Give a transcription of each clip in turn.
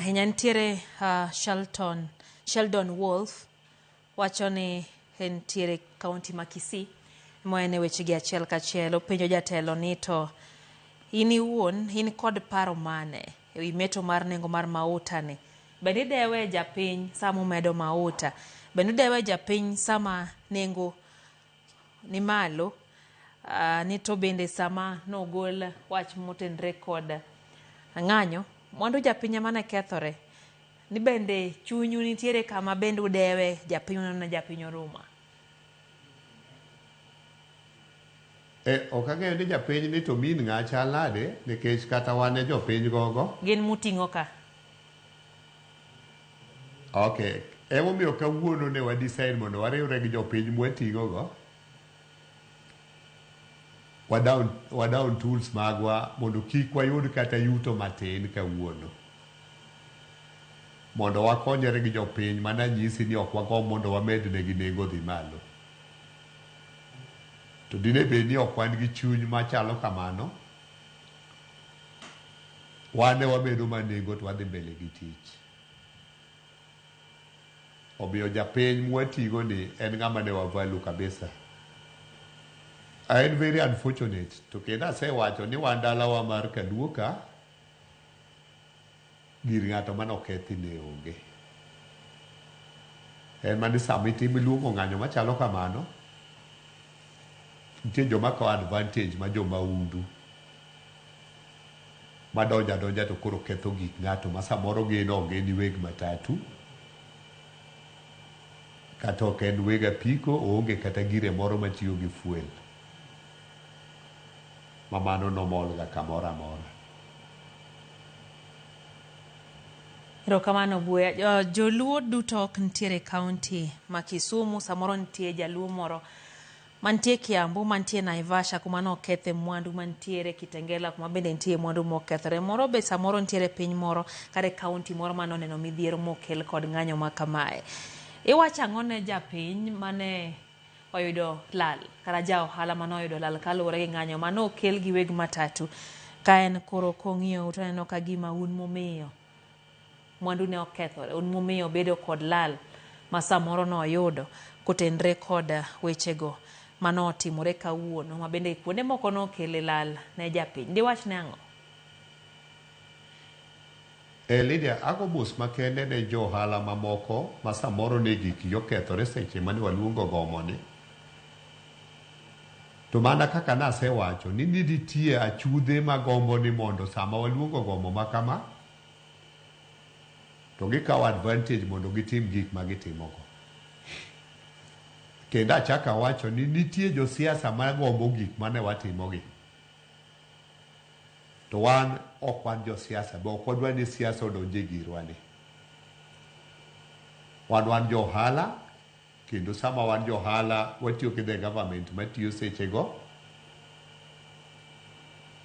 Ahinya nitiere uh, Shelton, Sheldon Wolf wacho ni entiere kaunti ma Kisii moene wechegi achiel kachiel openjo jatelo ni to in iwuon in kod paro mane ewi meto mar nengo mar mauta ni bende idewe japiny sama umedo mauta bende udewe japiny sama nengo ni malo uh, ni to bende sama nogol wach motenre kod ng'anyo mwandu japiny ema ne kethore ni bende chunyu nitiere kama bende udewe japiny uneno ne japiny oruma E, ok ang'eyo ni japiny ni to min ng'a chal nade nikech kata wan e jopiny gogo. Gin muting'o ka. Okay. Emomiyo kawuono ne wa decide mondo wariwre gi jopiny mwating'o go. Wa down, wa down tools magwa mondo kik wayud kata yuto matin kawuono. Mondo wakonyre gi jopiny mana nyisi ni ok wagomb mondo wamed negi nengo dhi malo. To dine bed ni ok wan gi chuny machalo kamano, wan ne wamedo mana nengo to wadhi mbele gi tich. Omiyo japiny mwatigo ni en ng'ama ne wa value kabisa. En very unfortunate to kendo asewacho ni wan dalawa mar Kaluo ka gir ng'ato mane okethi ne onge. En mana ni sama itimo iluongo ng'anyo machalo kamano, nitie joma kawo advantage ma jo mahundu madonjo adonja to koro ketho gik ng'ato ma samoro gin ok gin weg matatu kata ok en weg apiko, oonge kata gire moro matiyo gi fuel ma mano nomolga kamoro amora. Erokamano Buya. Joluo duto ok nitiere e kaunti ma Kisumu, samoro nitie jaluo moro mantie Kiambu, mantie Naivasha kuma nokethe mwandu, mantiere Kitengela kuma bende nitie mwandu mokethore. Moro be samoro nitiere piny moro kata e kaunti moro mane oneno midhiero mokel kod ng'anyo ma kamae. Iwacho ang'o ne japiny mane oyudo lal kata ja ohala mane oyudo lal kaluwore gi ng'anyo mane okel gi weg matatu ka en koro kong'iyou to oneno ka gima un mumiyo mwandu ne okethore un mumiyo obedo kod lal ma samoro noyudo kotenre kod wechego mane otimore kawuono ma bende kuonde moko nokele lal ne japiny diwach ne ang'o? Eh, Lydia, ago mos makende ne jo ohala mamoko ma samoro ne gikgi okethore seche mane waluongo gomo ni. To mana kaka nasewacho ni nitie achudhe magombo ni mondo sama waluongo gomo ma kama to gikawo advantage mondo gitim gik ma gitimogo. Kendo achako awacho ni nitie josiasa magombo gik mane watimogi. To wan ok wan josiasa, be ok wadwa ni siasa odonj e girwa ni. Wan wan jo ohala, kendo sama wan jo ohala watiyo gi the government matiyo sechego,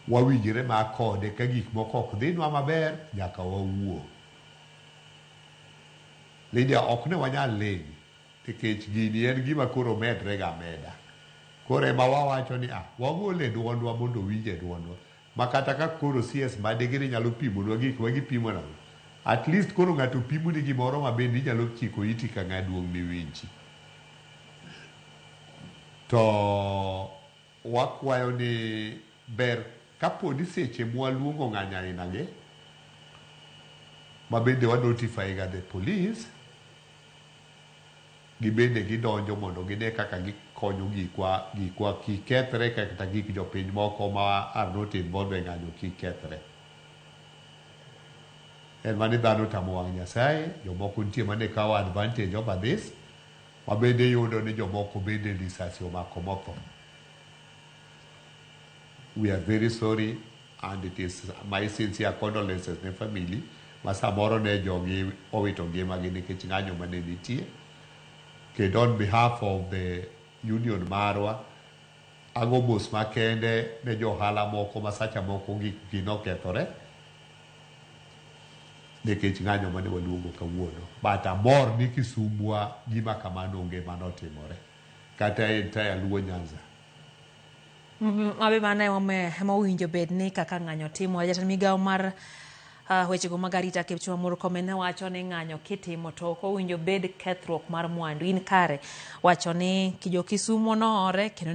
wawinjre ma kode ka gik moko ok dhinwa maber, nyaka wawuo. Lydia, ok ne wanyal ling' nikech gini en gima koro medre ga ameda. Koro ema wawacho ni ah, wagole e duondwa mondo owinj e duondwa. Ma kata ka koro CS Madigiri nyalo pimonwa gik ma gipimonago, at least koro ng'ato pimoni gimoro ma bende inyalo chiko iti ka ng'a duong' miwinji. To wakwayo ni ber kapo ni seche mwaluongo ng'anyo aina gi, ma bende wa notify ga the police, gibende gidonjo mondo gine kaka gikonyo gikwa, gikwa kik kethre kata gik jopiny moko ma are not involved e ng'anyo kik kethre. En mana ni dhano otamo wang' Nyasaye, jomoko nitie mane kawo advantage over this, ma bende iyudo ni jomoko bende lisasi omako motho. We are very sorry and it is my sincere condolences ne family ma samoro ne jogi owito ngimagi nikech ng'anyo mane nitie. Kendo on behalf of the union marwa, ago mos makende ne jo ohala moko ma sacha moko gikgi nokethore nikech ng'anyo mane waluongo kawuono. But amor ni Kisumbwa gima kamano onge manotimore kata e entire Luo Nyanza. Mabe mano ema owinjo bed ni kaka ng'anyo timore. Jatend migawo mar Wechego mag arita Kipchumba Murkomen ne wacho ni ng'anyo kitimo to ok owinjo bed kethruok mar mwandu. In kare wacho ni jo Kisumo noore kendo